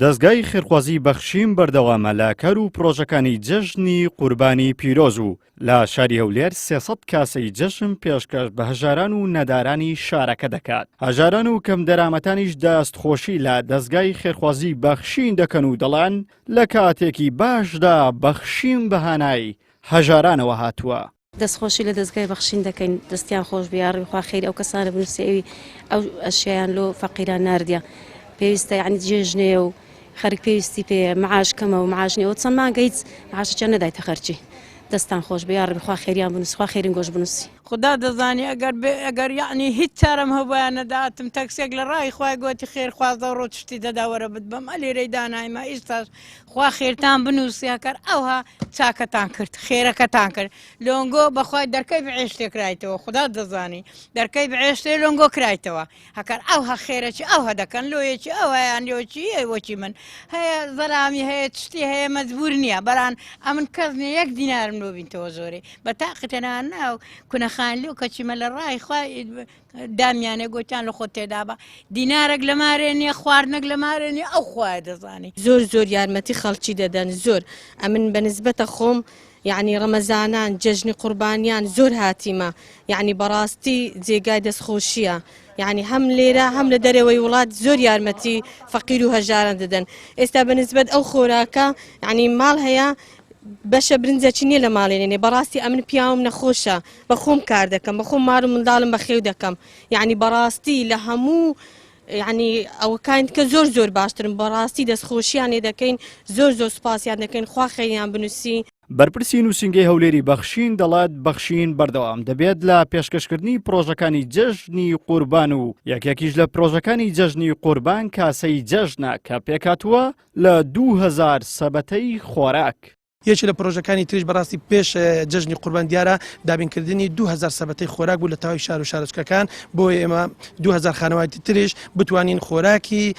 دەزگای خێرخوازی بەخشین بەردەوامە لە کار و پرۆژەکانی جەژنی قوربانی پیرۆز و لە شاری هەولێر 300 کاسەی جەژن پێشکەش بە هەژاران و نەدارانی شارەکە دەکات. هەژاران و کەمدەرامەتانیش دەستخۆشی لە دەزگای خێرخوازی بەخشین دەکەن و دەڵێن لە کاتێکی باشدا بەخشین بە هانای هەژارانەوە هاتووە. دەستخۆشی لە دەزگای بەخشین دەکەین دەستیان خۆش بێ یاڕەبی خوا خێری ئەو کەسانە بنووسێ ئەوی ئەو ئەشیایان لۆ فەقیران ناردیە پێویستە یعنی جێژنەیە و خەرک پێویستی پێ معاش کەمە و معاش نیە و چەند مانگە هیچ معاشێکیان نەدایتە خەرچی دەستان خۆش بێ یاڕەبی خوا خێریان بنووسی خوا خێرین گۆش بنووسی. خودا دەزانی ئەگەر بێ ئەگەر یەعنی هیچ چارەم هەبوایە نەدەهاتم تەکسێک لە ڕای خوای گۆتی خێر خوازدە ڕۆ چشتی دەدا وەرە بتبەم ئەلێرەی دانایمە ئیستاش خوا خێرتان بنووسی هەکەر ئەوها چاکەتان کرد خێرەکەتان کرد لۆنگۆ بەخوای دەرکەی بعێشتێ کرایتەوە خودا دەزانی دەرکەی بعێشتێ لۆنگۆ کرایتەوە هەکەر ئەوها خێرەکی ئەوها دەکەن لۆیەکی ئەویان لۆچی وەکی من هەیە زەلامی هەیە شتی هەیە مەجبور نییە بەران ئەمن کەس نیە یەک دینارم لۆ بینتەوە زۆرێ بە تاقتەنا ناو کونەخان لۆ کەچیمە لە ڕای خوای دامیانێ گۆتیان لە خۆت تێدابە دینارێک لە مارێ نیە خواردنێک لە مارێ نیە ئەو خوایە دەزانی. زۆر زۆر یارمەتی خەڵکی دەدەن زۆر ئەمن بە نسبەتە خۆم یعنی ڕەمەزانان جەژنی قوربانیان زۆر هاتیمە یعنی بەڕاستی جێگای دەستخۆشیە یعنی هەم لێرە هەم لە دەرەوەی وڵات زۆر یارمەتی فەقیر و هەژاران دەدەن ئێستا بە نسبەت ئەو خۆراکە یعنی ماڵ هەیە بەشە برنجەکی نییە لە ماڵێ نێنێ بەڕاستی ئەمن پیاوم نەخۆشە بە خۆم کار دەکەم بە خۆم ماڵ و منداڵم بەخێو دەکەم یعنی بەڕاستی لە هەموو یعنی ئەوەکان کە زۆر زۆر باشترن بەڕاستی دەستخۆشیان لێ دەکەین زۆر زۆر سوپاسیان دەکەین خوا خێریان بنووسی. بەرپرسی نووسینگەی هەولێری بەخشین دەڵێت، بەخشین بەردەوام دەبێت لە پێشکەشکردنی پرۆژەکانی جەژنی قوربان و یەکێکیش لە پرۆژەکانی جەژنی قوربان کاسەی جەژنە کە پێکهاتووە لە 2000 سەبەتەی خۆراک. یەکێ لە پرۆژەکانی تریش بەڕاستی پێش جەژنی قوربان دیارە دابینکردنی 2000 سەبەتەی خۆراک بوو لە تەواوی شار و شارۆچکەکان بۆ ئێمە 2000 خانەوادی تریش بتوانین خۆراکی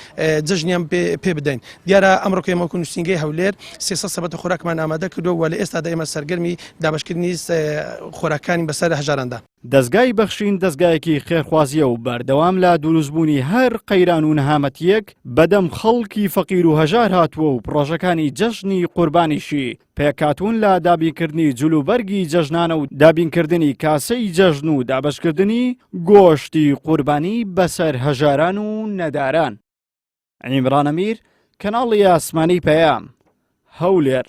جەژنیان پێ بدەین دیارە ئەمڕۆ کە ئێمە وەکو نووسینگەی هەولێر 300 سەبەتە خۆراکمان ئامادە کردووە و لە ئێستادا ئێمە سەرگەرمی دابەشکردنی خۆراکانی بەسەر هەژاراندا. دەزگای بەخشین دەزگایەکی خێرخوازییە و بەردەوام لە دروستبوونی هەر قەیران و نەهامەتییەک بەدەم خەڵکی فەقیر و هەژار هاتووە و پڕۆژەکانی جەژنی قوربانیشی پێکهاتوون لە دابینکردنی جلوبەرگی جەژنانە و دابینکردنی کاسەی جەژن و دابەشکردنی گۆشتی قوربانی بەسەر هەژاران و نەداران. عیمران ئەمیر، کەناڵی ئاسمانی پەیام، هەولێر.